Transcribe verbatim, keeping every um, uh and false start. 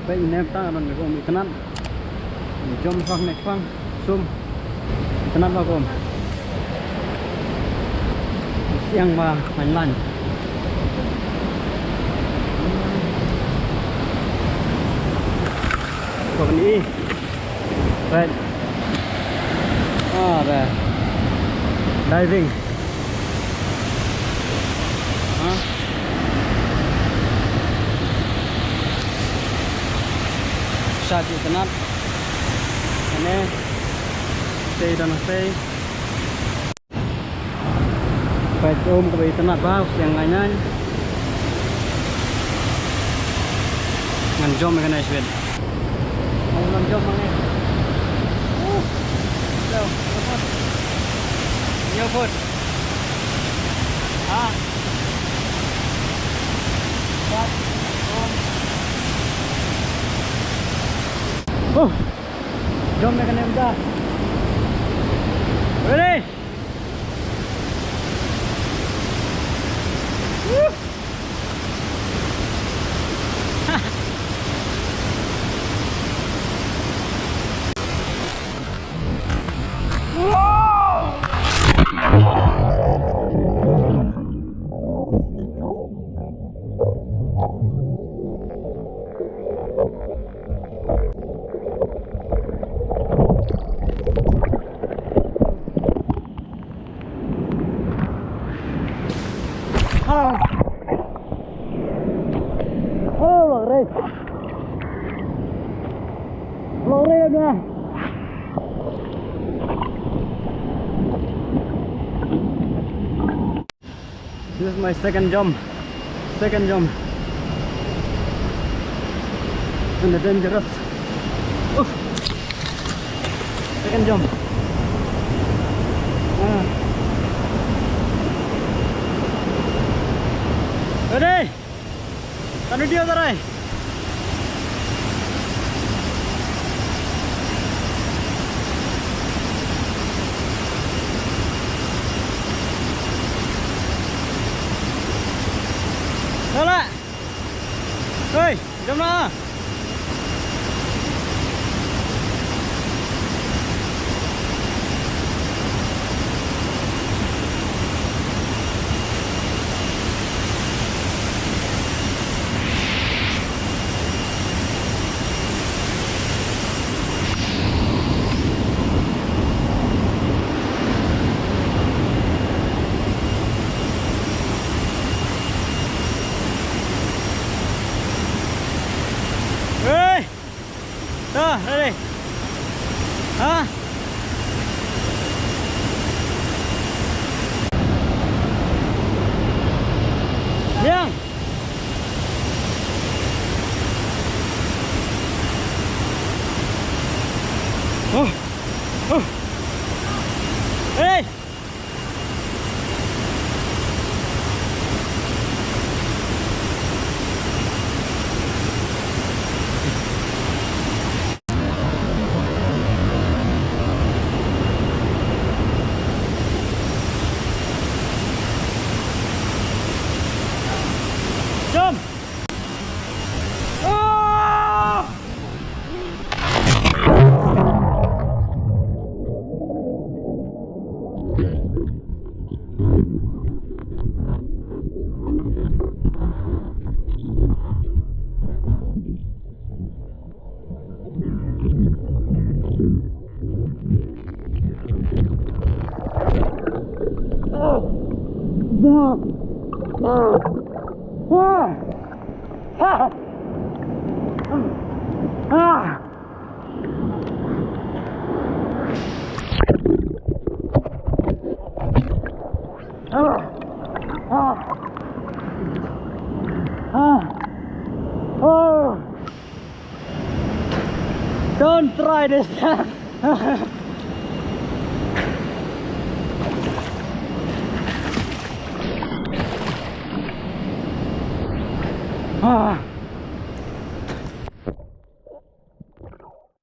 Peit ne ta, ban me kum itynnad. Jom shong ne shong sum. Itynnad ba kum. Siang ba man lan. Ko ni. Right. Ah, there. Diving. Ha? Shad itynnad. Ane. Sei dan sei. Peit um kaba itynnad ba, siang ngai ngai. Ngan jom ïa kane shibit. Ngan jom ma ngi. Uh. Yo, yo, foot. Yo, foot. Ah. Pat. Um. Oh. Jom ïa kane mynta. Ready? Ah. Oh, lorry. Lorry na. This is my second jump. Second jump. And the dangerous. Oof. Second jump. Ah. Ready? Kan video tarai. Salah. Hei, jom na. Hei! Ta, ready. Ha? Yang. Oh. Oh. Ready. Jump! Oh! Don't try this. Ah.